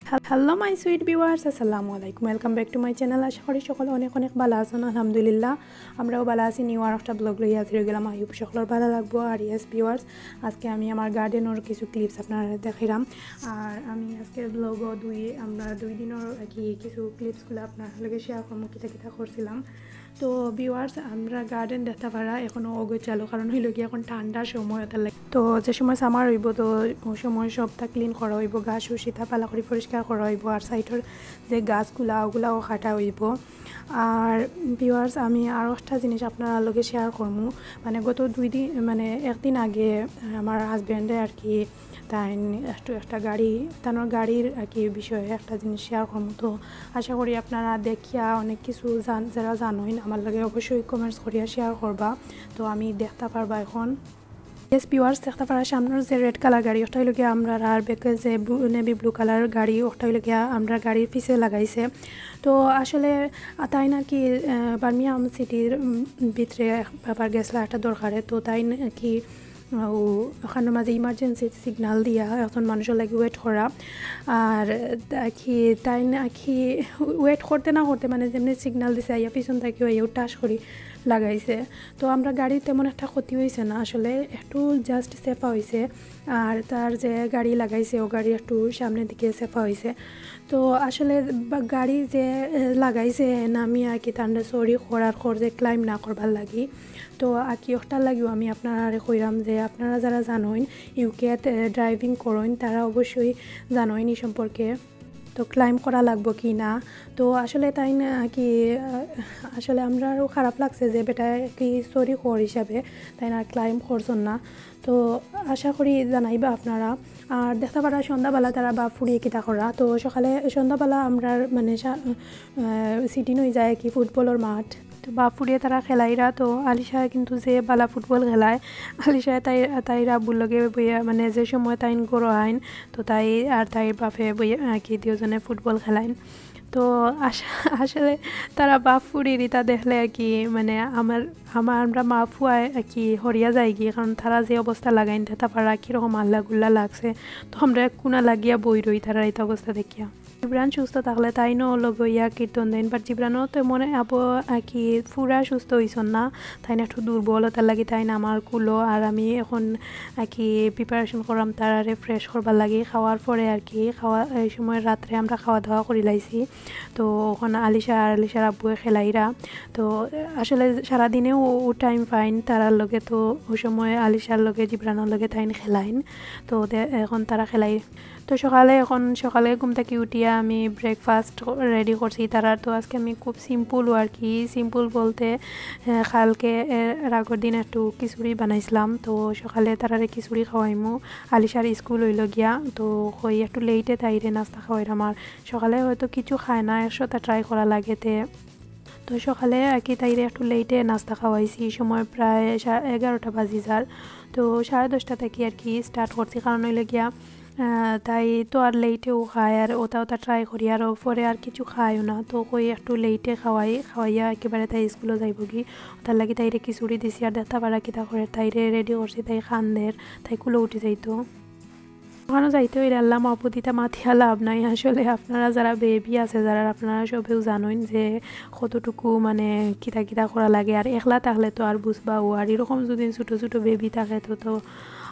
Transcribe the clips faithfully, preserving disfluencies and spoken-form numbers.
Hello my sweet viewers, আসসালামু আলাইকুম, welcome back to my channel। আশা করি সকল অনেক অনেক ভালা আছইন। আলহামদুলিল্লাহ, আমরাও ভালা আছি। New আর একটা vlog লইয়া হাজির অইগেলাম। I hope সকলর ভালা লাগবো। আর yes viewers, আজকে আমি আমার garden-অর কিছু clips আপনারারে দেখাইরাম। আর আমি আজকে vlog-ও দুই, আমরা দুই দিনর আর কি কিছু clips-গুলা আপনারার লগে share করমু, কিতা কিতা করছিলাম। তো viewers, আমরা garden দেখতা পাররা এখনো অগোছালো, কারণ অইলো গিয়া এখন ঠান্ডার সময়, অটার লাগি। তো যে সময় summer অইবো, তো অউ সময় সবতা clean করা অইবো, ঘাস উস ইতা ভালা করি পরিষ্কার করা অইবো, আর side-অর যে গাছগুলা, অগুলাও কাটা অইবো। আর viewers, আমি আরো একটা জিনিস আপনারার লগে share করমু, মানে গত দুই দিন, মানে একদিন আগে আমার husband-এ আর কি তাইন একটু একটা গাড়ি, তানর গাড়ির আর কি বিষয়ে একটা জিনিস share করমু। তো আশা করি আপনারা দেখিয়া অনেক কিছু জান-, যারা জানইন আমার লগে অবশ্যই comments করিয়া share করবা। তো আমি দেখতা পারবা এখন। Yes viewers, দেখতা পাররা সামনর যে red colour গাড়ি, অটা অইলো গিয়া আমরার, আর back-এ যে blue, navy blue colour গাড়ি, অটা অইলো গিয়া আমরার গাড়ির পিছে লাগাইছে। তো আসলে, আহ, তাইন আর কি, আহ, Birmingham city-র, উম, ভিতরে একবার গেছলা একটা দরকারে, তো তাইন আর কি অউ, অখানর মাঝে emergency signal দিয়া একজন মানুষর লাগি wait করা। আর তা কি, তাইন আর কি wait করতে না করতে, মানে, যেমনে signal দিছে, আইয়া পিছন থাকি আইয়া ঠাস করি লাগাইছে। তো আমরার গাড়ির তেমন একটা ক্ষতি অইছে না, আসলে একটু just চেপা অইছে। আর তার যে গাড়ি লাগাইছে, অউ গাড়ি একটু সামনের দিকে চেপা অইছে। তো আসলে বা-, গাড়ি যে, এ, লাগাইছে, নামিয়া আর কি তানরে sorry করার কর যে climb না করবার লাগি। তো আর কি অটার লাগিও আমি আপনারারে কইরাম যে আপনারা যারা জানইন, UK-ত, এ, driving করইন, তারা অবশ্যই জানইন ই সম্পর্কে। তো climb করা লাগবো কি না। তো আসলে তাইন, আহ, কি, আহ, আসলে আমরারও খারাপ লাগছে যে বেটায় কি sorry কর হিসাবে তাইন আর climb করছইন না। তো আশা করি জানাইবা আপনারা। আর দেখতা পাররা সন্ধ্যাবেলা তারা বাপ ফুড়িয়ে কিতা করা। তো সকালে, সন্ধ্যাবেলা আমরার মানে সা-, আহ, sitting অই যায় কি football-অর মাঠ। তো বাপ ফুড়িয়ে তারা খেলাইরা, তো আলিশায় কিন্তু যে ভালা football খেলায়, আলিশায় তাই, তাইর আব্বুর লগে বইয়া, মানে যে সময় তাইন ঘরো আইন, তো তাই আর তাইর বাপে বইয়া, আহ, কি দুইওজনে football খেলাইন। তো আস-, আসলে তারা বাপ ফুড়ির ইতা দেখলে আর কি, মানে আমার, আমার, আমরা মা ফুয়ায় আর কি হরিয়া যাইগি, কারণ তারা যে অবস্থা লাগাইন, দেখতা পাররা কিরকম আল্লা গুল্লা লাগছে। তো আমরা এক কুনা লাগিয়া বই রই তারার ইতা অবস্থা দেখিয়া। জিবরান সুস্থ থাকলে তাইনও লগে অইয়া কীর্তন দেইন, but জিবরানও তেমন আবো আর কি পুরা সুস্থ অইছইন না, তাইন একটু দুর্বল, অটার লাগি তাইন আমার কুলো। আর আমি এখন আর কি preparation কররাম তারারে fresh করবার লাগি। খাওয়ার পরে আর কি, খাওয়া, এই সময় রাত্রে আমরা খাওয়া দাওয়া করিলাইছি। তো অখন আলিশা আর আলিশার আব্বুয়ে খেলাইরা। তো আসলে সারাদিনেও ও time পাইন তারার লগে, তো অউ সময় আলিশার লগে জিবরানর লগে তাইন খেলাইন। তো দে-, এখন তারা খেলাই। তো সকালে, এখন সকালে ঘুম থাকি উঠিয়া আমি breakfast ready করছি তারার। তো আজকে আমি খুব simple আর কি, simple বলতে, আহ, কালকে, এর আগর দিন একটু খিচুড়ি বানাইছিলাম। তো সকালে তারারে খিচুড়ি খাওয়াইমু। আলিশার school অইলো গিয়া, তো কই একটু late-এ তাইরে নাস্তা খাওয়াইরাম। আর সকালে হয়তো কিছু খায় না, একশোটা try করা লাগে তে। তো সকালে আর কি তাইরে একটু late-এ নাস্তা খাওয়াইছি, সময় প্রায় সা-, এগারোটা বাজি যার। তো সাড়ে দশটা থাকি আর কি start করছি, কারণ অইলো গিয়া, আহ, তাই তো আর late-এও খায়, আর অতা অতা try করি, আর পরে আর কিছু খায়ও না। তো কই একটু late-এ খাওয়াই, খাওয়াইয়া একেবারে তাই school-ও যাইবোগি। অটার লাগি তাইরে খিচুড়ি দিছি, আর দেখতা পাররা কিতা করের, তাইরে ready করছি, তাই কান্দের, তাই কুলো উঠি যাইতো। অখানো যাইতে অইলে আল্লা মাবুদ ইতা মাতিয়া লাভ নাই। আসলে আপনারা যারা baby আছে, যারা, আপনারা সবেউ জানইন যে কতটুকু মানে কিতা কিতা করা লাগে। আর একলা থাকলে তো আর বুঝবাউ, আর এরকম যদি ছোট ছোট baby থাকে তো, তো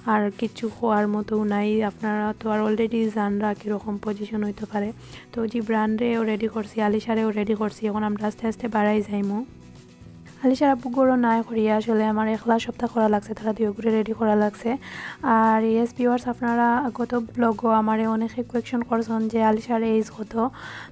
আর কিচ্ছু কওয়ার মতোউ নাই। আপনারা তো আর already জানরা কিরকম position অইতো পারে। তো জিবরানরেও ready করছি, আলিশারেও ready করছি, এখন আমরা আস্তে আস্তে বারাই যাইমু। আলিশার আব্বু ঘরো নাই করিয়া আসলে আমার একলা সবতা করা লাগছে, তারা দুইওগুরে ready করা লাগছে। আর yes viewers, আপনারা গত vlog-ও আমারে অনেকে question করছইন যে আলিশার age কত,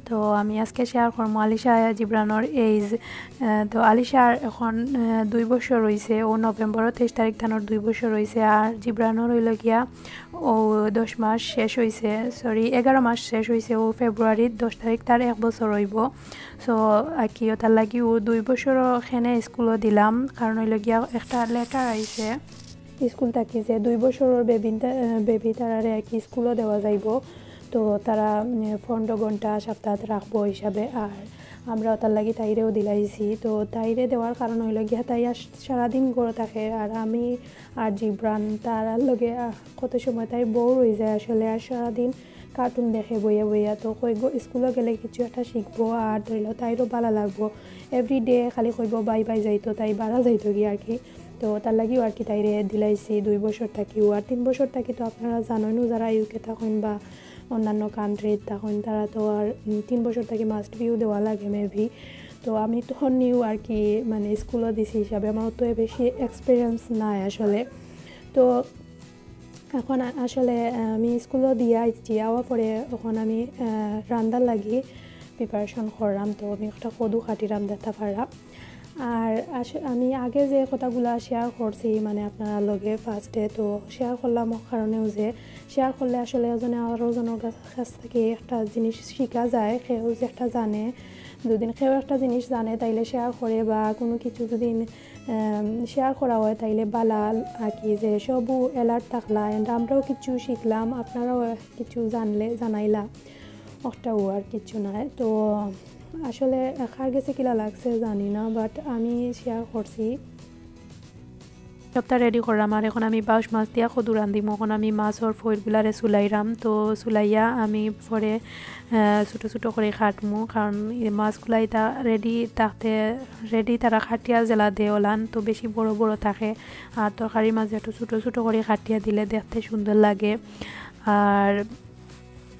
তো আমি আজকে share করমু আলিশা জিবরানর age। আহ, তো আলিশার এখন, আহ, দুই বছর অইছে, অউ November-ও তেইশ তারিখ তানর দুই বছর অইছে, আর জিবরানর অইলো গিয়া অউ দশ মাস শেষ অইছে, sorry, এগারো মাস শেষ অইছে, অউ February-র দশ তারিখ তার এক বছর অইবো। So, আর কি, অটার লাগি অউ দুই বছরও কেনে school-ও দিলাম, কারণ অইলো গিয়া একটা letter আইছে school থাকি যে দুই বছরর baby তা-, baby তারারে আর কি school-ও দেওয়া যাইবো। তো তারা, উম, পনেরো ঘন্টা সপ্তাহত রাখবো হিসাবে, আর আমরা অটার লাগি তাইরেও দিলাইছি। তো তাইরে দেওয়ার কারণ অইলো গিয়া তাই আর সারাদিন ঘরো থাকে, আর আমি আর জিবরান তারার লগে, আহ, কত সময় তাই bore অই যায় আসলে, আর সারাদিন কার্টুন দেখে বইয়া বইয়া। তো কইগো স্কুলো গেলে কিছু একটা শিখবো, আর ধরিল তাইরও ভালা লাগবো। এভরিডে খালি কইবো বাই বাই যাইতো, তাই বারা যাইতো গিয়া আর কি। তো তার লাগিও আর কি তাইরে দিলাইছি দুই বছর থাকিও। আর তিন বছর থাকি তো আপনারা জানইন, যারা ইউকে থাকইন বা অন্যান্য কান্ট্রিত থাকইন, তারা তো আর, উম, তিন বছর থাকি মাস্ট বিউ দেওয়া লাগে মেবি। তো আমি তখন নিউ আর কি, মানে, স্কুলো দিছি হিসাবে আমার অত বেশি এক্সপিরিয়েন্স নাই আসলে। তো এখন আ-, আসলে, আহ, আমি স্কুলো দিয়া আইছি, আওয়ার পরে এখন আমি, আহ, রান্দার লাগি প্রিপারেশন করলাম। তো আমি একটা কদু কাটিরাম দেখতা পাররা। আর আস-, আমি আগে যে কথাগুলা শেয়ার করছি, মানে, আপনারা লগে ফার্স্টে, তো শেয়ার করলাম ও কারণেও যে শেয়ার করলে আসলে ওজনে আরও জনের কাছ, কাছ থেকে একটা জিনিস শিখা যায়। কেউ যে একটা জানে, দুদিন কেউ একটা জিনিস জানে, তাইলে শেয়ার করে বা কোনো কিছু যদি, আম, শেয়ার করা হয়, তাইলে বালা আর কি, যে সবও অ্যালার্ট থাকলা। And আমরাও কিছু শিখলাম, আপনারাও কিছু জানলে জানাইলা, ওটাও আর কিছু নয়। তো আসলে কার গেছে কিলা লাগছে জানি না, বাট আমি শেয়ার করছি। সবটা রেডি করলাম, আর এখন আমি বাউশ মাছ দিয়া কদু রান্ধিমু। এখন আমি মাছর ফইরগুলারে চুলাইরাম। তো চুলাইয়া আমি পরে, আহ, ছোটো ছোটো করি কাটমু, কারণ এই মাছগুলা ইতা রেডি থাকতে, রেডি তারা কাটিয়া জেলা দে ওলান, তো বেশি বড় বড় থাকে। আর তরকারির মাঝে একটু ছোটো ছোটো করি কাটিয়া দিলে দেখতে সুন্দর লাগে। আর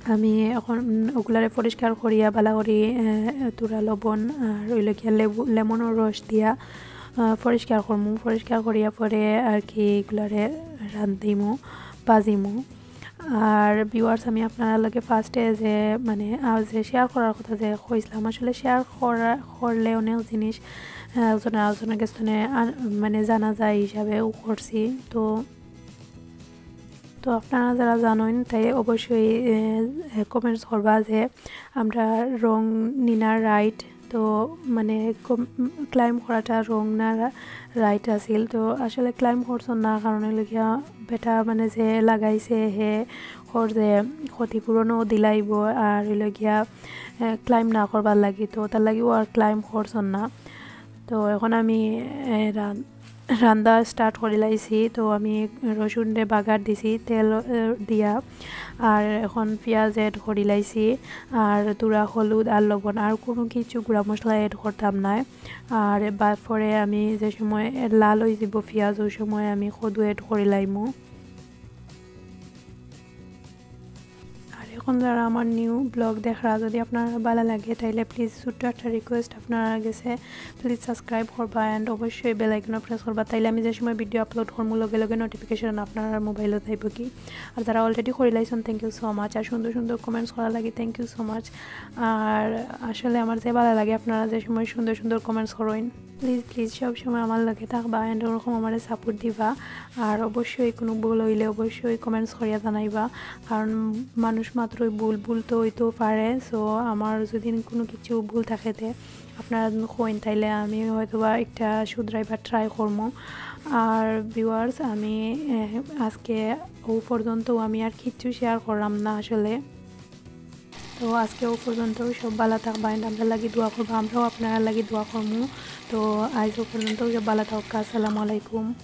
আমি এখন ওগুলারে পরিষ্কার করিয়া বালা করি, আহ, থুড়া লবণ আর অইলো গিয়া লেবু, লেমনর রস দিয়া, আহ, পরিষ্কার করমু। পরিষ্কার করিয়া পরে আর কি এগুলারে রান্ধিমু, ভাজিমু। আর ভিউয়ার্স, আমি আপনারা লগে ফার্স্টে যে, মানে, আহ, যে শেয়ার করার কথা যে কইছিলাম, আসলে শেয়ার করা, করলে অনেক জিনিস, আহ, একজন আরেকজনের কাছ থেকে আন-, মানে, জানা যায় হিসাবেও করছি। তো তো আপনারা যারা জানইন, তাই অবশ্যই, এ, এ, কমেন্টস করবা যে আমরা রং নিনা রাইট, তো মানে কম-, ক্লাইম করাটা রং না রা-, রাইট আছিল। তো আসলে ক্লাইম করছইন না, কারণ অইলো গিয়া বেটা মানে যে লাগাইছে হে কর যে ক্ষতিপূরণও দিলাইবো, আর অইলো গিয়া, এ, ক্লাইম না করবার লাগি, তো তার লাগিও আর ক্লাইম করছইন না। তো এখন আমি, এ, রান-, রান্দা স্টার্ট করি লাইছি। তো আমি রসুনরে বাগার দিছি তেল, এ, দিয়া, আর এখন পিঁয়াজ অ্যাড করি লাইছি, আর থুড়া হলুদ আর লবণ, আর কোনো কিছু গুঁড়া মশলা অ্যাড করতাম না। আর বা-, পরে আমি যে সময় লাল অই যাইবো পিঁয়াজ, ওই সময় আমি কদু অ্যাড করি লাইমু। আর এখন যারা আমার নিউ ব্লগ দেখরা, যদি আপনারা ভালা লাগে, তাইলে প্লিজ ছোট্ট একটা রিকোয়েস্ট আপনার গেছে, প্লিজ সাবস্ক্রাইব করবা and অবশ্যই বেল আইকনও প্রেস করবা, তাইলে আমি যে সময় ভিডিও আপলোড করমু, লগে লগে নোটিফিকেশন আপনার মোবাইলো যাইবো কি। আর যারা অলরেডি করি লাইছইন, থ্যাংক ইউ সো মাচ। আর সুন্দর সুন্দর কমেন্টস করার লাগি থ্যাংক ইউ সো মাচ। আর আসলে আমার যে ভালা লাগে আপনারা যে সময় সুন্দর সুন্দর কমেন্টস করইন। প্লিজ, প্লিজ সব সময় আমার লগে থাকবা and ওরকম আমারে সাপোর্ট দিবা। আর অবশ্যই কোনো ভুল অইলে অবশ্যই কমেন্টস করিয়া জানাইবা, কারণ মানুষ মাত্রই ভুল, ভুল তো অইতেও পারে। সো আমার যদি কোনো কিছু ভুল থাকে, তে আপনারা যদি কইন, তাইলে আমি হয়তো বা একটা শুধরাইবার ট্রাই করমু। আর ভিউয়ার্স, আমি, এ, আজকে ও পর্যন্ত, আমি আর কিচ্ছু শেয়ার করলাম না আসলে। তো আজকে ও পর্যন্ত, সব ভালা থাকবা and আমরার লাগি দোয়া করবা, আমরাও আপনারার লাগি দোয়া করমু। তো আইজ ও পর্যন্ত, সব ভালা থাকবা, আসসালামু আলাইকুম।